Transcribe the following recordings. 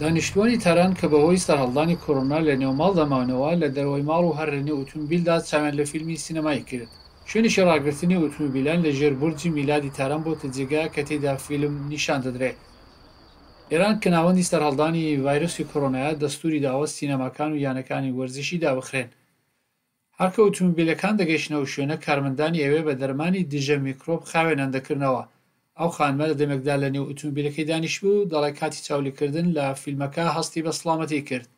دانیشتووانی تاران کە بەهۆی سەرهەڵدانی کۆرۆنا لە نێو ماڵدا ماونەوە، لە دەرەوەی ماڵ و هەر لە نێو ئوتومبیلدا چاویان لە فیلمی سینەمایی کرد. شوێنێکی ڕاگرتنی ئوتومبیلان لە ژێر بورجی میلادی تاران بۆتە جێگا کە تێیدا فیلم نیشان دەدرێ. ئێران کە ناوەندی سەرهەڵدانی ڤایرۆسی کۆرۆنایە، دەستووری داوە سینەماکان و یانەکانی وەرزشی دابخرێن. هەر کە ئوتومبیلەکان دەگەیشتنە ئەو شوێنە، کارمەندانی ئەوێ بە دەرمانی دژە میکرۆب خاوێنیان دەکردنەوە. ئەو خانمە لە دەمێکدا لە نێو ئوتومبیلەکەی دانیشتبوو، دەڵێ کاتی چاولێکردن لە فیلمەکە هەستی بە سڵامەتی کرد.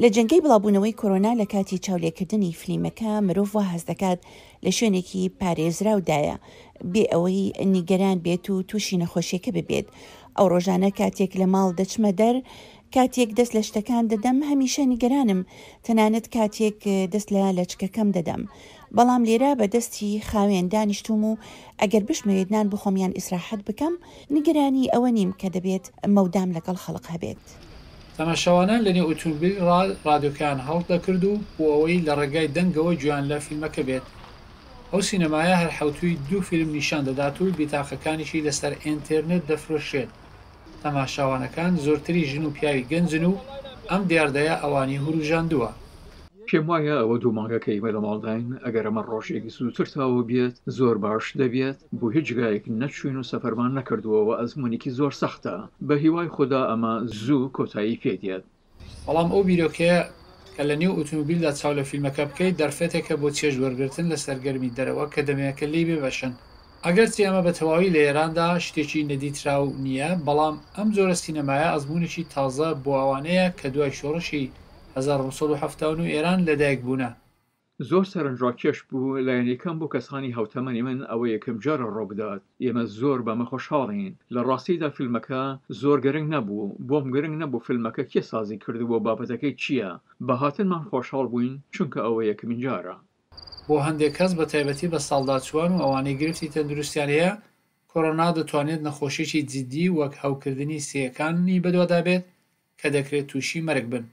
لە جەنگەی بڵاوبوونەوەی کۆرۆنا لە کاتی چاولێکردنی فلیمەکە مرۆڤ وا هەست دەکات لە شوێنێکی پارێزراودایە بێ ئەوەی نیگەران بێت و تووشی نەخۆشیەکە ببێت ئەو ڕۆژانە کاتێک لە ماڵ دەچمە دەر کاتێک دەست لە شتەکان دەدەم هەمیشە نیگەرانم تەنانەت کاتێک دەست لە لەچکەکەم دەدەم بەڵام لێرە بە دەستی خاوێن دانیشتووم و ئەگەر بشمەوێت نان بخۆم یان ئیسراحەت بکەم نیگەرانی ئەوە نیم کە دەبێت مەودام لەگەڵ خەڵق هەبێت. تەماشاوانان لەنێو ئوتومبیل ڕا ڕادیۆکەیان هەڵدەکرد و بۆ ئەوەی لە ڕێگای دەنگەوە گوێیان لە فیلمەکە بێت. ئەو سینەمایە هەر حەوتووی دوو فیلم نیشان دەدات و بیتاقەکانیشی لەسەر ئێنتێرنێت دەفرۆشرێن. تەماشاوانەکان زۆرتری ژن و پیاوی گەنجن و ئەم دیاردەیە ئەوانی هوروژاندووە. پێم وایە ئەوە دوو مانگە کە ئیمە لە ماڵداین، ئەگەر ئەمە ڕۆژێک زووتر تەواو بێت زۆر باش دەبێت، بۆ هیچ جگایەک نەچووین و سەفەرمان نەکردووە و ئەزموونێکی زۆر سەختە، بە هیوای خودا ئەمە زوو کۆتایی پێ دێت. بەڵام ئەو بیرۆکەیە کە لە نێو ئوتومبیلدا چاو لە فیلمەکە بکەیت دەرفەتێکە بۆ چێژ وەرگرتن لە سەرگەرمی دەرەوە کە دەمێکە لێی بێبەشن. ئەگەرچی ئەمە بە تەواوی لە ئێراندا شتێکی نەدیتراو نییە، بەڵام ئەم جۆرە سینەمایە ئەزموونێکی تازە بۆ ئەوانەیە کە دوای شۆڕشی 1979 ئێران لەدایک بوونە. زۆر سەرنجڕاکێش بوو، لایەنی کەم بۆ کەسانی هاوتەمەنی من ئەوە یەکەمجارە ڕووبدات، ئێمە زۆر بەمە خۆشحاڵین. لە ڕاستیدا فیلمەکە زۆر گرنگ نەبوو، بۆم گرنگ نەبوو فیلمەکە کێ سازی کردبوو و بابەتەکەی چییە، بە هاتنمان خۆشحاڵ بووین چونکە ئەوە یەکەمین جارە. بۆ هەندێک کەس بەتایبەتی بەساڵداچووان و ئەوانەی گرفتی تەندروستیان هەیە، کۆرۆنا دەتوانێت نەخۆشیی جیدی وەک هەوکردنی سییەکانی بەدوادابێت کە دەکرێت تووشی مەرگ بن.